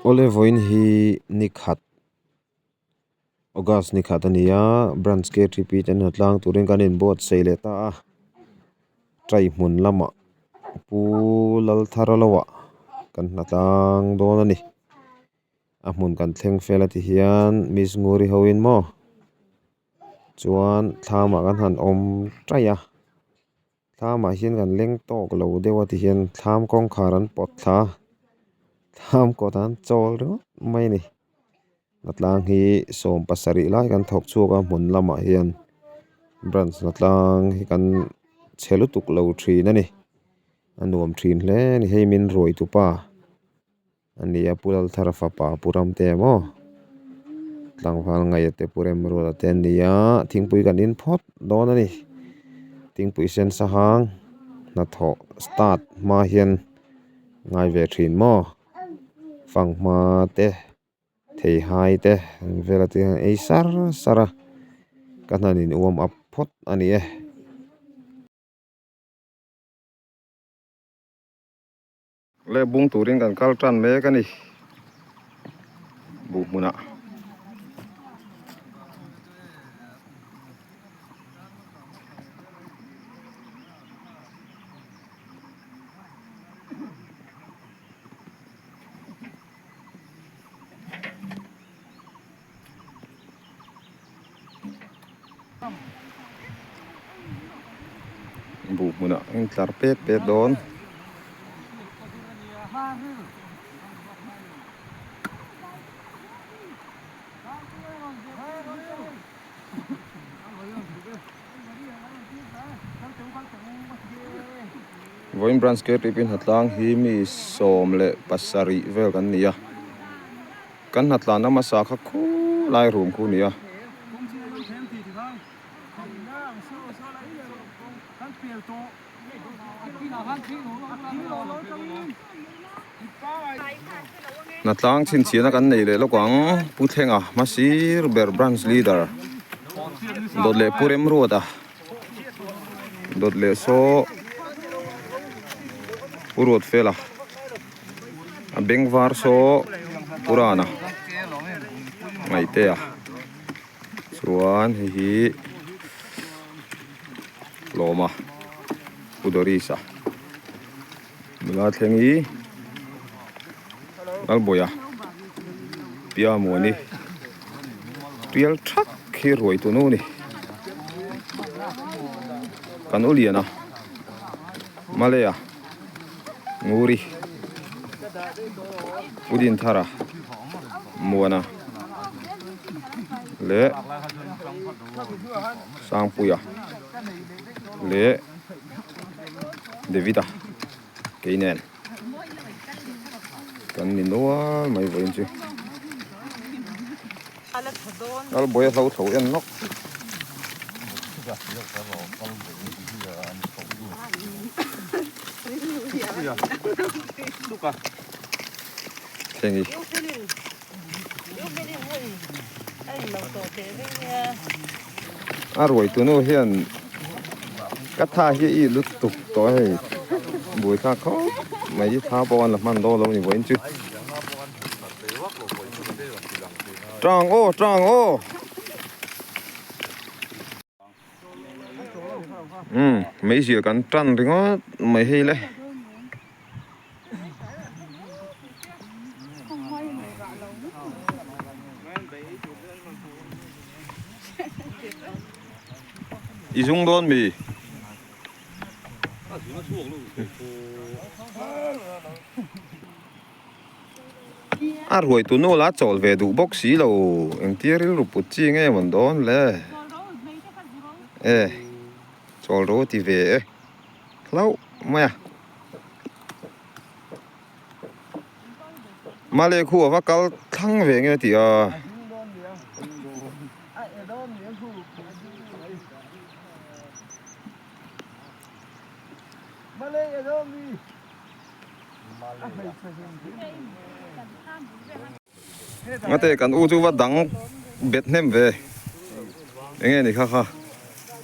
Awle vawiin hi ni khat August ni khat a ni a branch K_T_P te an tlang turin kan inbuatsaih leh ta a tray hmun lamah pu Lalthara lo ah kan hna tlang dawn a ni a hmun kan thleng fel a ti hian miss Nguri ho in maw chuan thlam ah kan han awm taih a. Thlamah hian kan leng tawk lo deuh a tihian thlam kawngkhar an pawt thla a thlam kawtah an chawl ringawt mai a ni hnatlang hi sawm pasarih lai kan thawk chhuak a hmun lamah hian branch hnatlang hi kan chhe lutuk lo thin a ni a nuam thin hle a ni hei min ruai tupa. A ni a Pu Lalthara fapa Pu Ramte maw tlangval ngaih te Pu Remruata te an ni a thingpui kan in phawt dawn a ni thingpui sen sahang hnathawh start hma hian ngai ve thin maw fanghma te theihai te ang vel te hian ei sar sar a ka hnan in warm up phawt a ni e. Le bung turin kan kal tan mek a ni buh hmunah. Buh hmunah in tlar pet pet dawn. Vawiin branch K_T_P hnatlang hi mi 17 vel kan ni a. Kan hnatlan hmasa kha khulai room khu a ni a. Hnatlang chhinchhiahna kan nei leh lawk ang Pu Thlenga hmasir ber branch leader dawt leh Pu Remruata dawt leh saw Pu Ruatfela. A beng var saw purana ngaihtea chuan hei hi lawma pu Doris-a nula thleng hi Lalbawia Piamuani tial thak hi ruai tunu a ni kan u liana Malaya. Nguri Pu Dinthara Muana leh Sangpuia leh David-a kei nen kan ni nual mai vawiin chu Lalbawi a hlo tho en nawk. Thleng i. A ruai tunu hian ka tha hi i lutuk tawh hei bui thlak khawp mai i tha pawh an la hman dawn lo ni vawiin chu. Tang aw tang aw. Umm meizial kan tan ringawt mai hei le. I zung dawn mi? A ruai tu nu la chawl ve duh bawk si lo engtia rilru put chi nge mawn dawn le e chawl ro ti ve e hlauh mai a male khu a va kal thlang ve nge tih a. Ngate kan u chu va dang bet hnem ve enge ni kha kha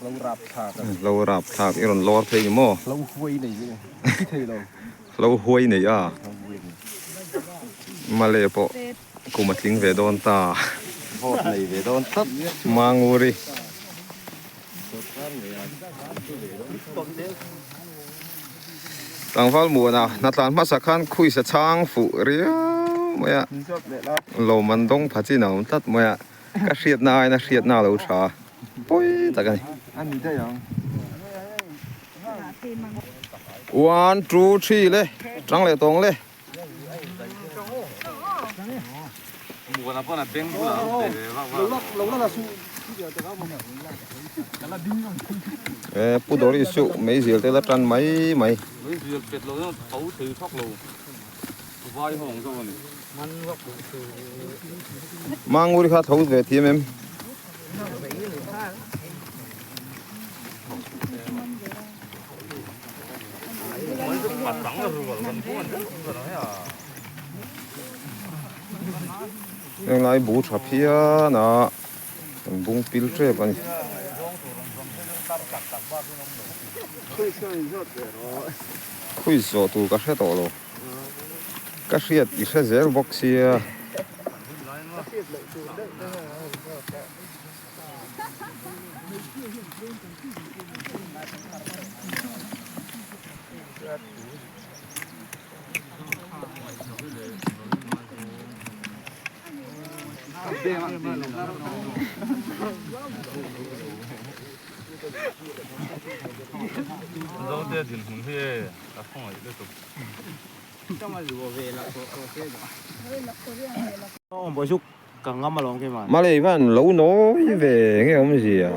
lo rap thlak lo rap thlak i rawn lawr thei ni maw lo huai nei chu thi thei lo lo huai nei a Male pawh kum a tling ve dawn ta. Vote nei ve dawn tlat. Manguri. Tlangval muana hnatlan hmasa khan khuisa chhang fuh riau mai a, lawm an dawng pha chin a awm tlat mai a, ka hriatna aiin a hriatna a lo tha pawi tak a ni. One two three le tang leh tawng le. E pu Doris chu meizial te la tan mai mai. Manguri kha tho ve thiam em? Henglai bu tha phian a an bung pil tep a ni. Khawi zawh tur ka hre tawh lo. Ka hriat i hre zel bawk sia. Malay van lo nawi ve nge awmzia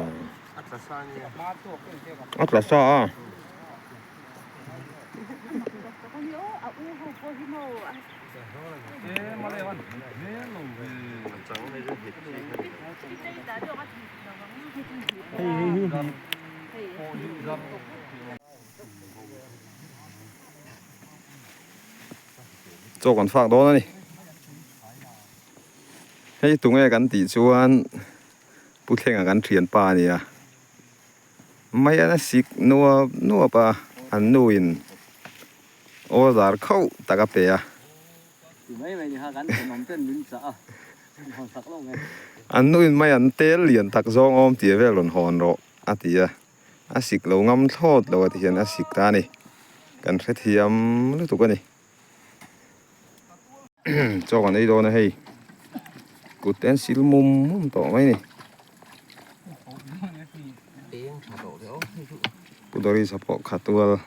a tla sa a. Chaw kan fak dawn a ni. Hei tunge kan tih chuan Pu Thlenga kan thianpa a ni a. Mai an a sik nuap nuap a, an nu in order khauh tak a pe a. An nu in mai an tel lian tak zawng awm tih vel rawn hawn rawh a ti a. A sik lo ngam thlawt lo a ti hian a sik ta a ni. Kan hrethiam lutuk a ni. Chaw kan ei dawn a hei kut te an sil mum mum tawh mai a ni Pu Doris-a pawh kha tual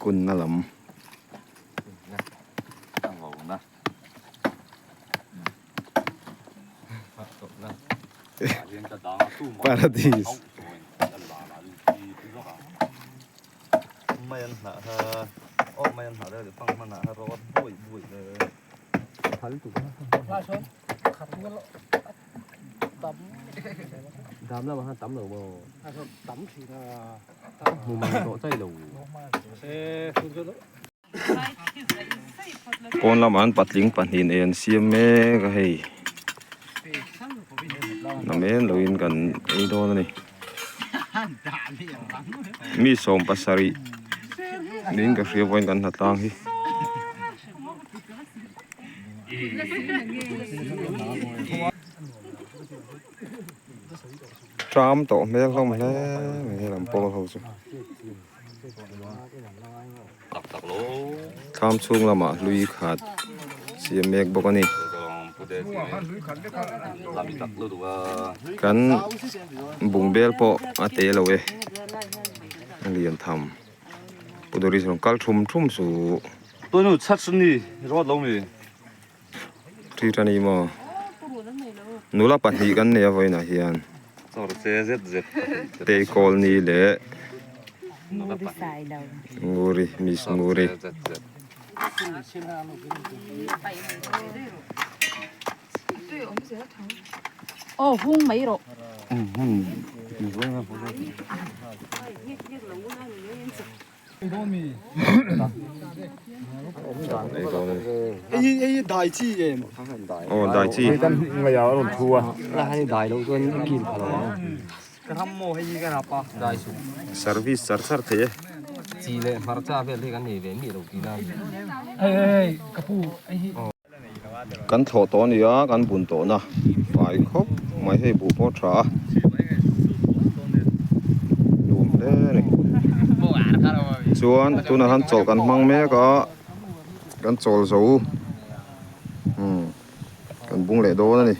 kunna lam Paradis. Pawn lamah an patling pahnih nei an siam mek a hei namen loin kan ei dawn a ni mi sawm pasarih niin ka hria vawiin kan hnatlang hi. Tram tawh hmel hlawm hle mai helam pawl ho chu. Thlam chhung lamah hlui khat siam mek bawk a ni. Kan bungbel pawh a te lo e a lian tham. Pu Doris rawn kal thum thum suh. Ṭi ṭan i maw? Nula pahnih kan nei a vawiinah hian Teikawlni leh Nguri, Miss Nguri. Aw dai chi service char char thei e. Chi leh hmarcha vel hi kan nei ve miah lo tihna a ni. Kan thlawh tawh a ni a, kan bun tawhna fai khawp mai hei buh pawh a tha a, nuam hle a ni. Chuan tunah hian chawlh kan hmang mek a, kan chawl zo umm kan bung leh dawn a ni.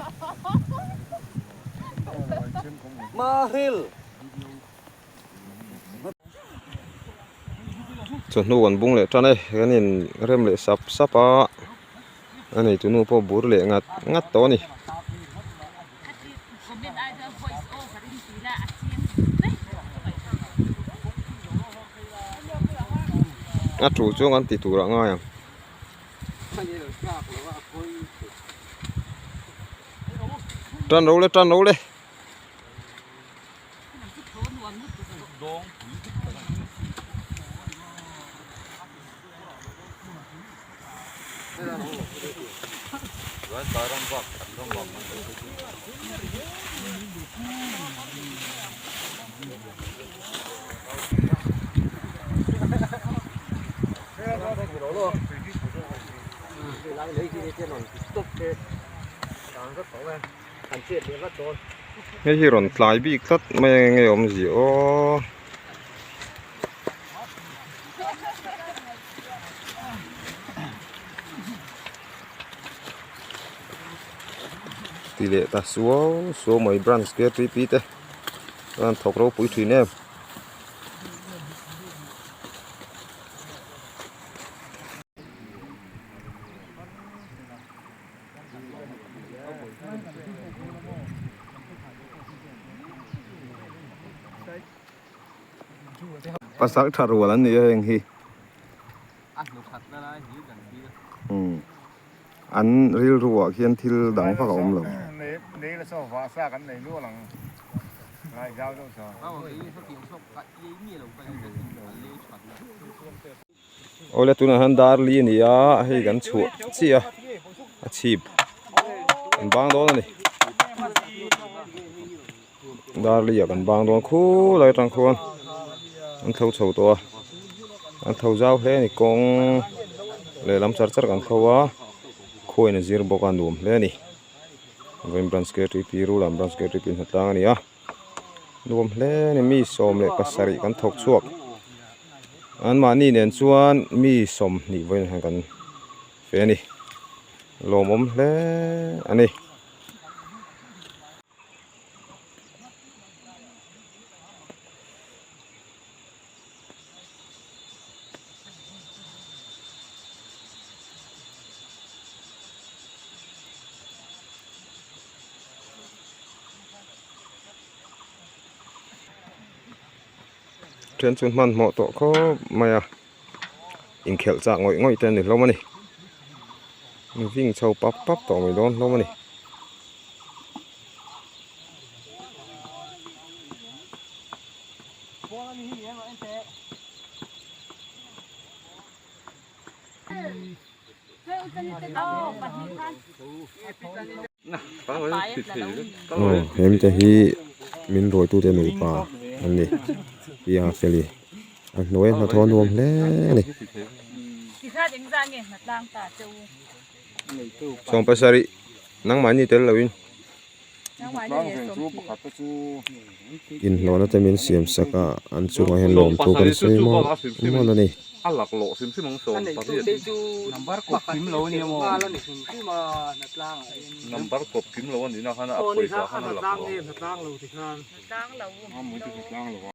Chawhnu kan bung leh tan e kan in rem leh sap sap a a neitu nu pawh bur leh ngat ngat tawh a ni. A tul chuan kan ti tur ah ngai ang. Tan ro le tan ro le. Hei hi rawn tlai bik tlat mai a enge awmzia aw. Ti leh ta suau suau mai branch te ktp te chuan thawk ropui thin em. Pasal tha rual an ni a heng hi an rilru ah khian thil dang vak a awm lo. Awle tunah hian dar li a ni a hei kan chhuah chiah a a chhip kan bang dawn a ni dar li ah kan bang dawn khulai atang khuan an tho chho tawh a an tho zau hle a ni kawng lehlam char char kan tho a khuain a zir bawk a nuam hle a ni vawiin branch ktp rulam branch ktp hnatlang a ni a. Nuam hle a ni mi 17 kan thawk chhuak anmahni nen chuan mi 20 vawiin hian kan fe a ni lawmawm hle a ni. Then chu hmanhmawh tawh khawp mai a inkhelh chak ngawih ngawih te a ni hlawm a ni ving chho pap pap tawh mai dawn hlawm a ni. Aw hem te hi min ruaitute nupa an ni pi a feli a hnuai a hnathawh a nuam hle a ni. Sawmpasarih nangmahni tel loin. Inhlawhna te min siam sak a an chungah hian lawmthu kan sawi mawlh mawlh a ni.